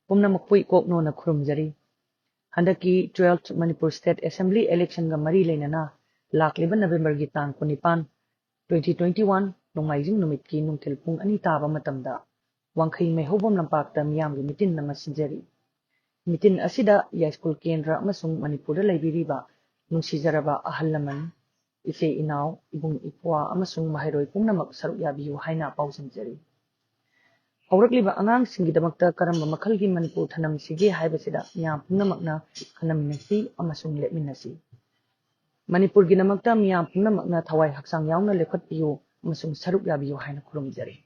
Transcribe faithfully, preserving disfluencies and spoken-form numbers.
ꯄꯨꯝꯅꯃꯛꯄꯨ ꯏꯀꯣꯛꯅꯣꯅ ꯈꯨꯔꯨꯝꯖꯔꯤ꯫ ꯍꯟꯗꯛꯀꯤ twelfth Manipur State Assembly election ꯒ ꯃꯔꯤ ꯂꯩꯅꯅ ꯂꯥꯛꯂꯤꯕ November ꯒꯤ ꯇꯥꯡ ꯀꯨꯟꯅꯤꯄꯥꯟ, twenty twenty-one, ꯅꯣꯡꯃꯥꯏꯖꯤꯡ ꯅꯨꯃꯤꯠꯀꯤ ꯅꯨꯡꯊꯤꯜ ꯄꯨꯡ ꯑꯅꯤ ꯇꯥꯕ ꯃꯇꯝꯗ ꯋꯥꯡꯈꯩ ꯃꯩꯍꯧꯕꯝ ꯂꯝꯄꯥꯛꯇ ꯃꯤꯌꯥꯝꯒꯤ ꯃꯤꯇꯤꯟ ꯑꯃ ꯁꯤꯟꯖꯔꯤ꯫ ꯃꯤꯇꯤꯟ ꯑꯁꯤꯗ ꯌꯥꯏꯁ꯭ꯀꯨꯜ ꯀꯦꯟꯗ꯭ꯔ ꯑꯃꯁꯨꯡ ꯃꯅꯤꯄꯨꯔꯗ ꯂꯩꯕꯤꯔꯤꯕ ꯅꯨꯡꯁꯤꯖꯔꯕ ꯑꯍꯜ ꯂꯃꯟ, ꯏꯆꯦ ꯏꯅꯥꯎ, ꯏꯕꯨꯡ ꯏꯄ꯭ꯋꯥ ꯑꯃꯁꯨꯡ ꯃꯍꯩꯔꯣꯏ ꯄꯨꯝꯅꯃꯛ ꯁꯔꯨꯛ ꯌꯥꯕꯤꯌꯨ ꯍꯥꯏꯅ ꯄꯥꯎꯖꯦꯟꯖꯔꯤ꯫ ꯍꯧꯔꯛꯂꯤꯕ ꯑꯉꯥꯡꯁꯤꯡꯒꯤꯗꯃꯛꯇ ꯀꯔꯝꯕ ꯃꯈꯜꯒꯤ ꯃꯅꯤꯄꯨꯔ ꯊꯅꯝꯁꯤꯒꯦ ꯍꯥꯏꯕꯁꯤꯗ ꯃꯤꯌꯥꯝ ꯄꯨꯝꯅꯃꯛꯅ ꯈꯟꯅꯃꯤꯟꯅꯁꯤ ꯑꯃꯁꯨꯡ ꯂꯦꯞꯃꯤꯟꯅꯁꯤ꯫ ꯃꯅꯤꯄꯨꯔꯒꯤꯗꯃꯛꯇ ꯃꯤꯌꯥꯝ ꯄꯨꯝꯅꯃꯛꯅ ꯊꯋꯥꯏ ꯍꯛꯆꯥꯡ ꯌꯥꯎꯅ ꯂꯦꯞꯈꯠꯄꯤꯌꯨ ꯑꯃꯁꯨꯡ ꯁꯔꯨꯛ ꯌꯥꯕꯤꯌꯨ ꯍꯥꯏꯅ ꯈꯨꯔꯨꯝꯖꯔꯤ꯫